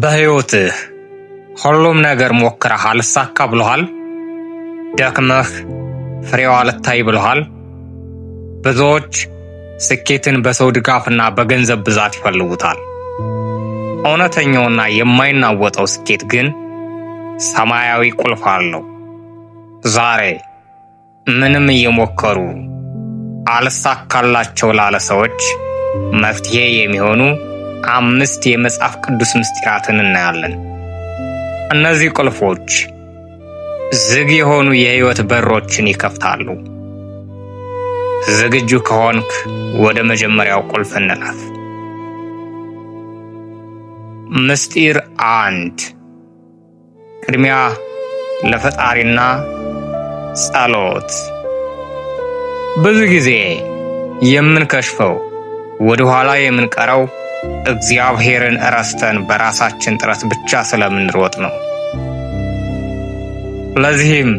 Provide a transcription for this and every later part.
በሕይወትህ ሁሉም ነገር ሞክረህ አልሳካ ብሎሃል? ደክመህ ፍሬው አልታይ ብሎሃል? ብዙዎች ስኬትን በሰው ድጋፍና በገንዘብ ብዛት ይፈልጉታል። እውነተኛውና የማይናወጠው ስኬት ግን ሰማያዊ ቁልፍ አለው። ዛሬ ምንም እየሞከሩ አልሳካላቸው ላለ ሰዎች መፍትሄ የሚሆኑ 5 የመጽሐፍ ቅዱስ ምስጢራትን እናያለን። እነዚህ ቁልፎች ዝግ የሆኑ የሕይወት በሮችን ይከፍታሉ። ዝግጁ ከሆንክ ወደ መጀመሪያው ቁልፍ እንለፍ። ምስጢር 1፣ ቅድሚያ ለፈጣሪና ጸሎት። ብዙ ጊዜ የምንከሽፈው፣ ወደ ኋላ የምንቀረው እግዚአብሔርን እረስተን በራሳችን ጥረት ብቻ ስለምንሮጥ ነው። ለዚህም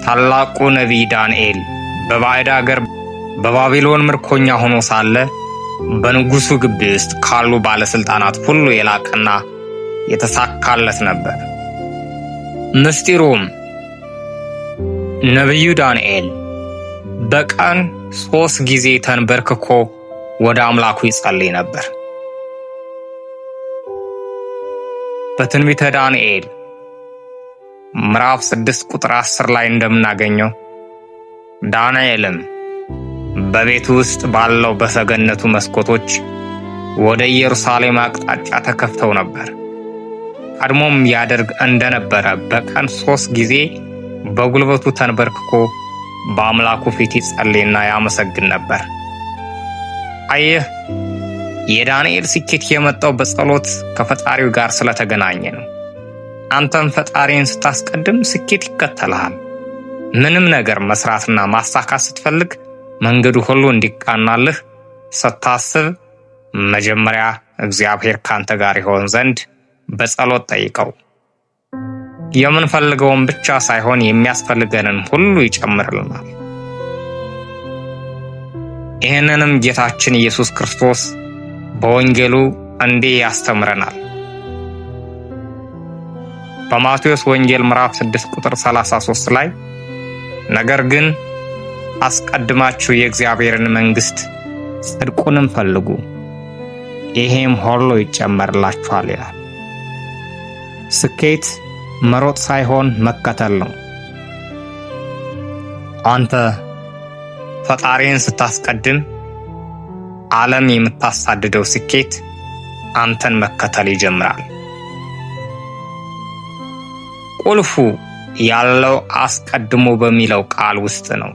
ታላቁ ነቢይ ዳንኤል በባዕድ አገር በባቢሎን ምርኮኛ ሆኖ ሳለ በንጉሱ ግቢ ውስጥ ካሉ ባለስልጣናት ሁሉ የላቀና የተሳካለት ነበር። ምስጢሩም ነቢዩ ዳንኤል በቀን 3 ጊዜ ተንበርክኮ ወደ አምላኩ ይጸልይ ነበር። በትንቢተ ዳንኤል ምዕራፍ 6 ቁጥር 10 ላይ እንደምናገኘው ዳንኤልም በቤቱ ውስጥ ባለው በሰገነቱ መስኮቶች ወደ ኢየሩሳሌም አቅጣጫ ተከፍተው ነበር። ቀድሞም ያደርግ እንደነበረ በቀን 3 ጊዜ በጉልበቱ ተንበርክኮ በአምላኩ ፊት ይጸልይና ያመሰግን ነበር። አየህ፣ የዳንኤል ስኬት የመጣው በጸሎት ከፈጣሪው ጋር ስለተገናኘ ነው። አንተም ፈጣሪን ስታስቀድም ስኬት ይከተልሃል። ምንም ነገር መስራትና ማሳካት ስትፈልግ፣ መንገዱ ሁሉ እንዲቃናልህ ስታስብ መጀመሪያ እግዚአብሔር ካንተ ጋር ይሆን ዘንድ በጸሎት ጠይቀው። የምንፈልገውን ብቻ ሳይሆን የሚያስፈልገንን ሁሉ ይጨምርልናል። ይህንንም ጌታችን ኢየሱስ ክርስቶስ በወንጌሉ እንዲህ ያስተምረናል። በማቴዎስ ወንጌል ምዕራፍ 6 ቁጥር 33 ላይ ነገር ግን አስቀድማችሁ የእግዚአብሔርን መንግሥት ጽድቁንም ፈልጉ፣ ይሄም ሁሉ ይጨመርላችኋል ይላል። ስኬት መሮጥ ሳይሆን መከተል ነው። አንተ ፈጣሪን ስታስቀድም ዓለም የምታሳድደው ስኬት አንተን መከተል ይጀምራል። ቁልፉ ያለው አስቀድሞ በሚለው ቃል ውስጥ ነው።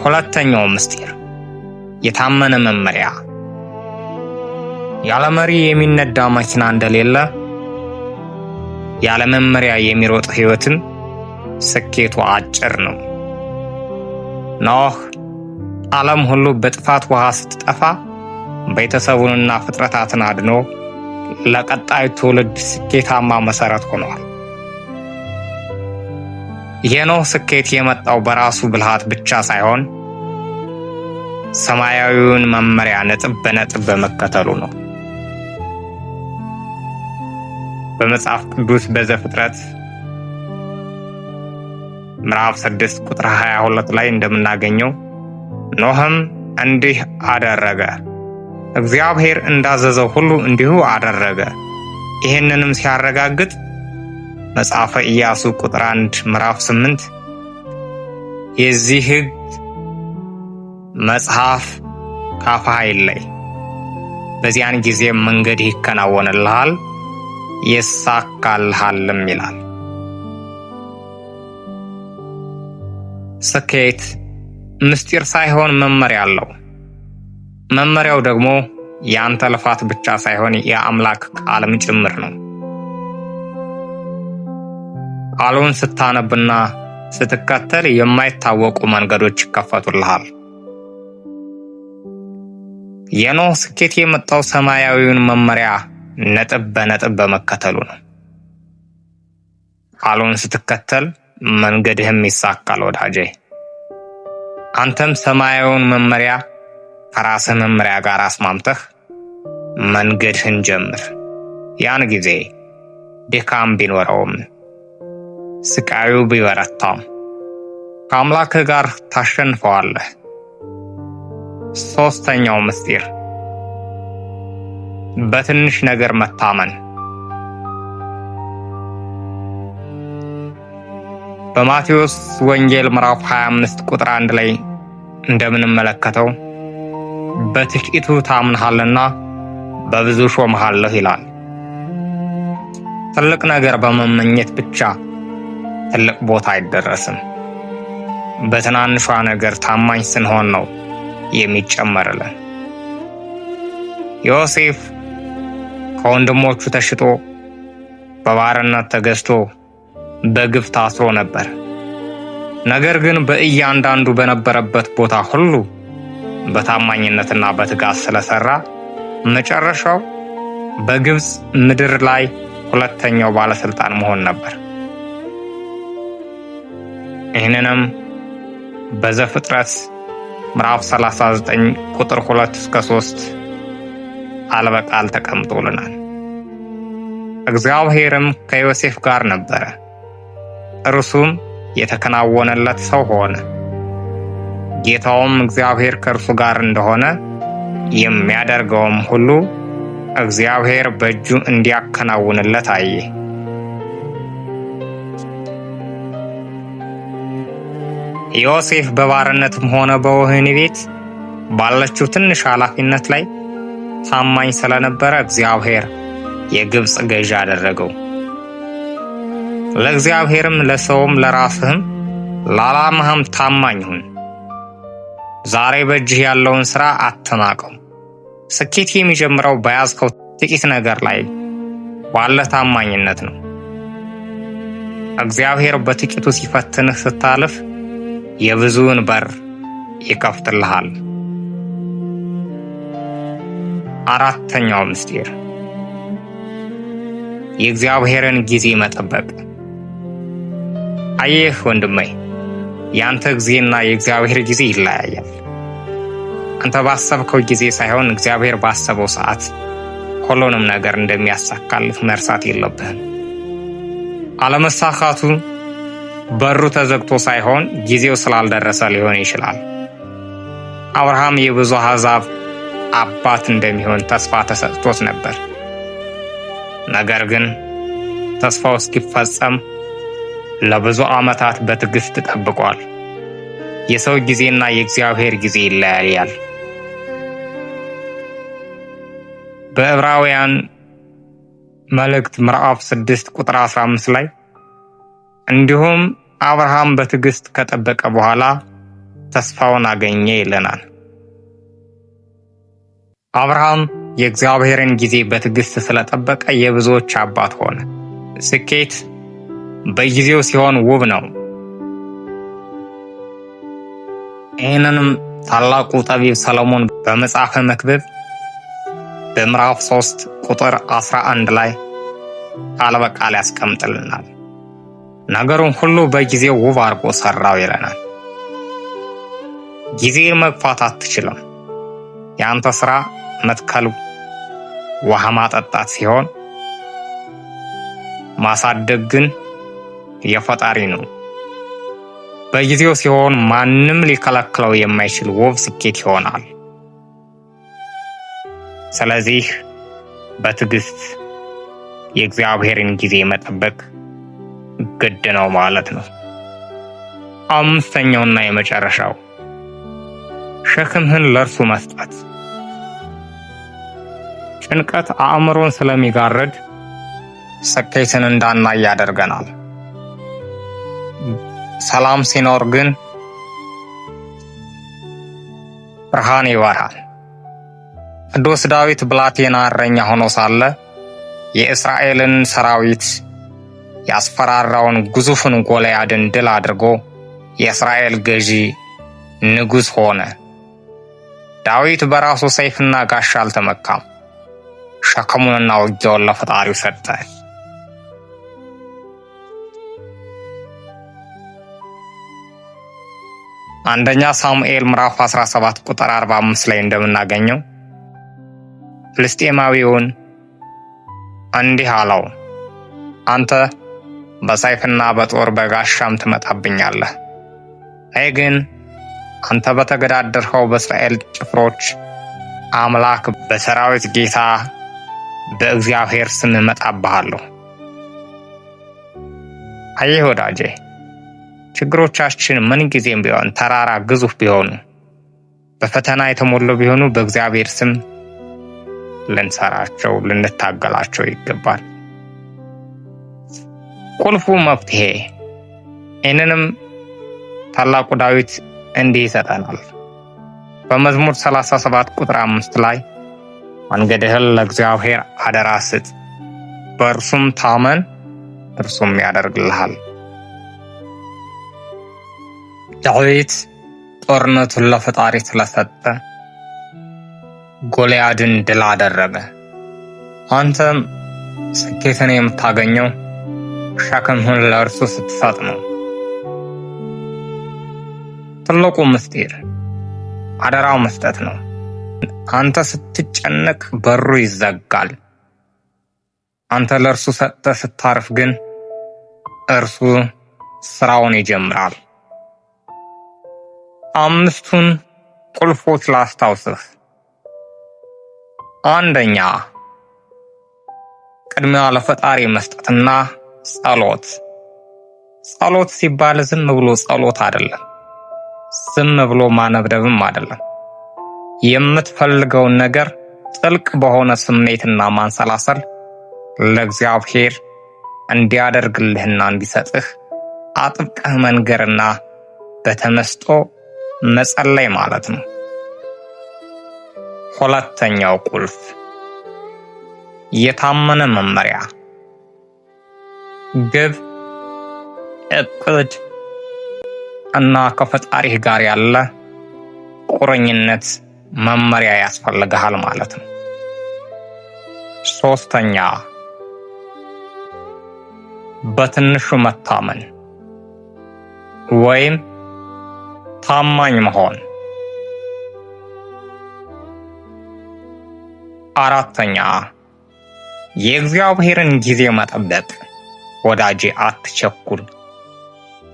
ሁለተኛው ምስጢር የታመነ መመሪያ። ያለ መሪ የሚነዳ መኪና እንደሌለ ያለ መመሪያ የሚሮጥ ሕይወትም ስኬቱ አጭር ነው። ኖህ ዓለም ሁሉ በጥፋት ውሃ ስትጠፋ ቤተሰቡንና ፍጥረታትን አድኖ ለቀጣዩ ትውልድ ስኬታማ መሰረት ሆኗል። የኖህ ስኬት የመጣው በራሱ ብልሃት ብቻ ሳይሆን ሰማያዊውን መመሪያ ነጥብ በነጥብ በመከተሉ ነው። በመጽሐፍ ቅዱስ በዘፍጥረት ምዕራፍ 6 ቁጥር 22 ላይ እንደምናገኘው ኖህም እንዲህ አደረገ፣ እግዚአብሔር እንዳዘዘው ሁሉ እንዲሁ አደረገ። ይህንንም ሲያረጋግጥ መጽሐፈ ኢያሱ ቁጥር 1 ምዕራፍ 8 የዚህ ሕግ መጽሐፍ ካፍህ አይለይ፣ በዚያን ጊዜ መንገድህ ይከናወንልሃል ይሳካልሃልም ይላል። ስኬት ምስጢር ሳይሆን መመሪያ አለው። መመሪያው ደግሞ የአንተ ልፋት ብቻ ሳይሆን የአምላክ ቃልም ጭምር ነው። ቃሉን ስታነብና ስትከተል የማይታወቁ መንገዶች ይከፈቱልሃል። የኖህ ስኬት የመጣው ሰማያዊውን መመሪያ ነጥብ በነጥብ በመከተሉ ነው። ቃሉን ስትከተል መንገድህም ይሳካል ወዳጄ። አንተም ሰማያዊውን መመሪያ ከራስህ መመሪያ ጋር አስማምተህ መንገድህን ጀምር። ያን ጊዜ ድካም ቢኖረውም ስቃዩ ቢበረታም ከአምላክህ ጋር ታሸንፈዋለህ። ሦስተኛው ምስጢር በትንሽ ነገር መታመን። በማቴዎስ ወንጌል ምዕራፍ 25 ቁጥር 1 ላይ እንደምንመለከተው በጥቂቱ ታምንሃልና በብዙ ሾምሃለሁ ይላል። ትልቅ ነገር በመመኘት ብቻ ትልቅ ቦታ አይደረስም። በትናንሿ ነገር ታማኝ ስንሆን ነው የሚጨመርልን። ዮሴፍ ከወንድሞቹ ተሽጦ በባርነት ተገዝቶ በግፍ ታስሮ ነበር። ነገር ግን በእያንዳንዱ በነበረበት ቦታ ሁሉ በታማኝነትና በትጋት ስለሰራ መጨረሻው በግብፅ ምድር ላይ ሁለተኛው ባለስልጣን መሆን ነበር። ይህንንም በዘፍጥረት ምዕራፍ 39 ቁጥር 2 እስከ 3 ቃል በቃል ተቀምጦልናል። እግዚአብሔርም ከዮሴፍ ጋር ነበረ፣ እርሱም የተከናወነለት ሰው ሆነ። ጌታውም እግዚአብሔር ከእርሱ ጋር እንደሆነ የሚያደርገውም ሁሉ እግዚአብሔር በእጁ እንዲያከናውንለት አየ። ዮሴፍ በባርነትም ሆነ በወህኒ ቤት ባለችው ትንሽ ኃላፊነት ላይ ታማኝ ስለነበረ እግዚአብሔር የግብፅ ገዥ አደረገው። ለእግዚአብሔርም ለሰውም ለራስህም ለዓላማህም ታማኝ ሁን። ዛሬ በእጅህ ያለውን ሥራ አትናቀው። ስኬት የሚጀምረው በያዝከው ጥቂት ነገር ላይ ባለ ታማኝነት ነው። እግዚአብሔር በጥቂቱ ሲፈትንህ ስታልፍ የብዙውን በር ይከፍትልሃል። አራተኛው ምስጢር የእግዚአብሔርን ጊዜ መጠበቅ። አየህ ወንድሜ፣ ያንተ ጊዜና የእግዚአብሔር ጊዜ ይለያያል። አንተ ባሰብከው ጊዜ ሳይሆን እግዚአብሔር ባሰበው ሰዓት ሁሉንም ነገር እንደሚያሳካልህ መርሳት የለብህም። አለመሳካቱ በሩ ተዘግቶ ሳይሆን ጊዜው ስላልደረሰ ሊሆን ይችላል። አብርሃም የብዙ አሕዛብ አባት እንደሚሆን ተስፋ ተሰጥቶት ነበር። ነገር ግን ተስፋው እስኪፈጸም ለብዙ ዓመታት በትዕግስት ጠብቋል። የሰው ጊዜና የእግዚአብሔር ጊዜ ይለያያል። በዕብራውያን መልእክት ምዕራፍ 6 ቁጥር 15 ላይ እንዲሁም አብርሃም በትዕግስት ከጠበቀ በኋላ ተስፋውን አገኘ ይለናል። አብርሃም የእግዚአብሔርን ጊዜ በትዕግስት ስለጠበቀ የብዙዎች አባት ሆነ። ስኬት በጊዜው ሲሆን ውብ ነው። ይህንንም ታላቁ ጠቢብ ሰለሞን በመጽሐፈ መክብብ በምዕራፍ 3 ቁጥር 11 ላይ ቃል በቃል ያስቀምጥልናል። ነገሩን ሁሉ በጊዜው ውብ አድርጎ ሰራው ይለናል። ጊዜን መግፋት አትችልም። የአንተ ስራ መትከል፣ ውሃ ማጠጣት ሲሆን ማሳደግ ግን የፈጣሪ ነው። በጊዜው ሲሆን ማንም ሊከለክለው የማይችል ውብ ስኬት ይሆናል። ስለዚህ በትዕግስት የእግዚአብሔርን ጊዜ መጠበቅ ግድ ነው ማለት ነው። አምስተኛውና የመጨረሻው ሸክምህን ለእርሱ መስጠት። ጭንቀት አእምሮን ስለሚጋርድ ስኬትን እንዳናይ ያደርገናል። ሰላም ሲኖር ግን ብርሃን ይበራል። ቅዱስ ዳዊት ብላቴና እረኛ ሆኖ ሳለ የእስራኤልን ሰራዊት ያስፈራራውን ግዙፍን ጎልያድን ድል አድርጎ የእስራኤል ገዢ ንጉሥ ሆነ። ዳዊት በራሱ ሰይፍና ጋሻ አልተመካም። ሸክሙንና ውጊያውን ለፈጣሪው ሰጠ። አንደኛ ሳሙኤል ምዕራፍ 17 ቁጥር 45 ላይ እንደምናገኘው ፍልስጤማዊውን እንዲህ አለው፣ አንተ በሰይፍና በጦር በጋሻም ትመጣብኛለህ፣ እኔ ግን አንተ በተገዳደርኸው በእስራኤል ጭፍሮች አምላክ በሰራዊት ጌታ በእግዚአብሔር ስም እመጣብሃለሁ። አየህ ወዳጄ፣ ችግሮቻችን ምንጊዜም ቢሆን ተራራ ግዙፍ ቢሆኑ፣ በፈተና የተሞሉ ቢሆኑ በእግዚአብሔር ስም ልንሰራቸው ልንታገላቸው ይገባል። ቁልፉ መፍትሄ ይህንንም ታላቁ ዳዊት እንዲህ ይሰጠናል። በመዝሙር 37 ቁጥር 5 ላይ መንገድህን ለእግዚአብሔር አደራ ስጥ፣ በእርሱም ታመን፣ እርሱም ያደርግልሃል። ዳዊት ጦርነቱን ለፈጣሪ ስለሰጠ ጎልያድን ድል አደረገ። አንተም ስኬትን የምታገኘው ሸክምህን ለእርሱ ስትሰጥ ነው። ትልቁ ምስጢር አደራው መስጠት ነው። አንተ ስትጨነቅ በሩ ይዘጋል። አንተ ለእርሱ ሰጥተህ ስታርፍ ግን እርሱ ስራውን ይጀምራል። አምስቱን ቁልፎች ላስታውስህ። አንደኛ፣ ቅድሚያ ለፈጣሪ መስጠትና ጸሎት። ጸሎት ሲባል ዝም ብሎ ጸሎት አይደለም፣ ዝም ብሎ ማነብነብም አይደለም። የምትፈልገውን ነገር ጥልቅ በሆነ ስሜትና ማንሰላሰል ለእግዚአብሔር እንዲያደርግልህና እንዲሰጥህ አጥብቀህ መንገርና በተመስጦ መጸለይ ማለት ነው። ሁለተኛው ቁልፍ የታመነ መመሪያ፣ ግብ፣ እቅድ እና ከፈጣሪህ ጋር ያለ ቁርኝነት መመሪያ ያስፈልግሃል ማለት ነው። ሶስተኛ በትንሹ መታመን ወይም ታማኝ መሆን። አራተኛ የእግዚአብሔርን ጊዜ መጠበቅ። ወዳጄ አትቸኩል።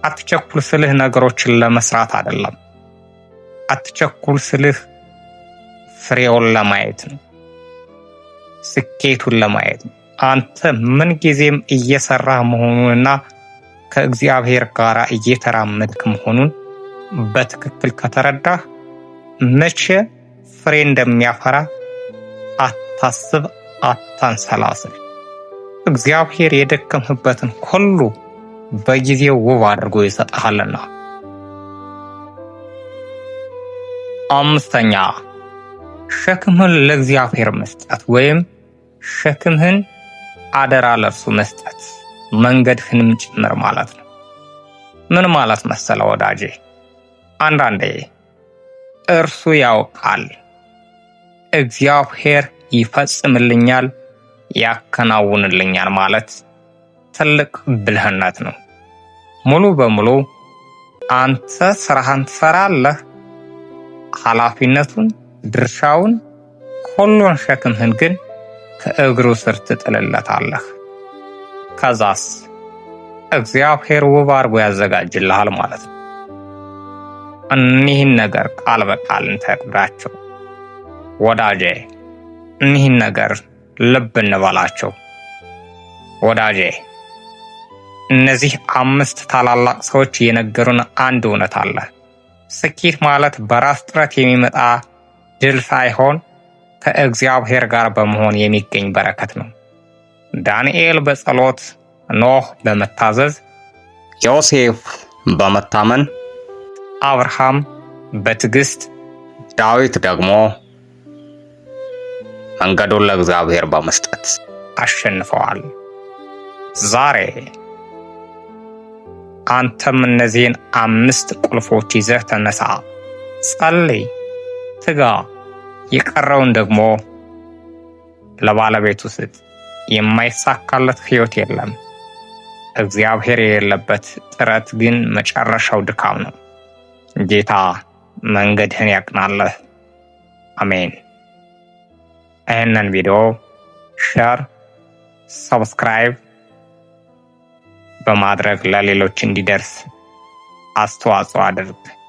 አትቸኩል ስልህ ነገሮችን ለመስራት አይደለም። አትቸኩል ስልህ ፍሬውን ለማየት ነው፣ ስኬቱን ለማየት ነው። አንተ ምንጊዜም እየሰራህ መሆኑንና ከእግዚአብሔር ጋር እየተራመድክ መሆኑን በትክክል ከተረዳህ መቼ ፍሬ እንደሚያፈራ አታስብ፣ አታንሰላስል። እግዚአብሔር የደከምህበትን ሁሉ በጊዜው ውብ አድርጎ ይሰጥሃልና። አምስተኛ ሸክምህን ለእግዚአብሔር መስጠት ወይም ሸክምህን አደራ ለእርሱ መስጠት መንገድህንም ጭምር ማለት ነው። ምን ማለት መሰለ ወዳጄ፣ አንዳንዴ እርሱ ያውቃል፣ እግዚአብሔር ይፈጽምልኛል፣ ያከናውንልኛል ማለት ትልቅ ብልህነት ነው። ሙሉ በሙሉ አንተ ስራህን ትሰራለህ፣ ኃላፊነቱን፣ ድርሻውን፣ ሁሉን ሸክምህን ግን ከእግሩ ስር ትጥልለታለህ። ከዛስ እግዚአብሔር ውብ አድርጎ ያዘጋጅልሃል ማለት ነው። እኒህን ነገር ቃል በቃል እንተግብራቸው ወዳጄ። እኒህን ነገር ልብ እንበላቸው ወዳጄ። እነዚህ አምስት ታላላቅ ሰዎች የነገሩን አንድ እውነት አለ። ስኬት ማለት በራስ ጥረት የሚመጣ ድል ሳይሆን ከእግዚአብሔር ጋር በመሆን የሚገኝ በረከት ነው። ዳንኤል በጸሎት፣ ኖህ በመታዘዝ፣ ዮሴፍ በመታመን፣ አብርሃም በትዕግስት፣ ዳዊት ደግሞ መንገዱን ለእግዚአብሔር በመስጠት አሸንፈዋል። ዛሬ አንተም እነዚህን አምስት ቁልፎች ይዘህ ተነሳ፣ ጸልይ፣ ትጋ። የቀረውን ደግሞ ለባለቤቱ ስጥ። የማይሳካለት ሕይወት የለም። እግዚአብሔር የሌለበት ጥረት ግን መጨረሻው ድካም ነው። ጌታ መንገድህን ያቅናለህ። አሜን። ይህንን ቪዲዮ share፣ subscribe በማድረግ ለሌሎች እንዲደርስ አስተዋጽኦ አድርግ።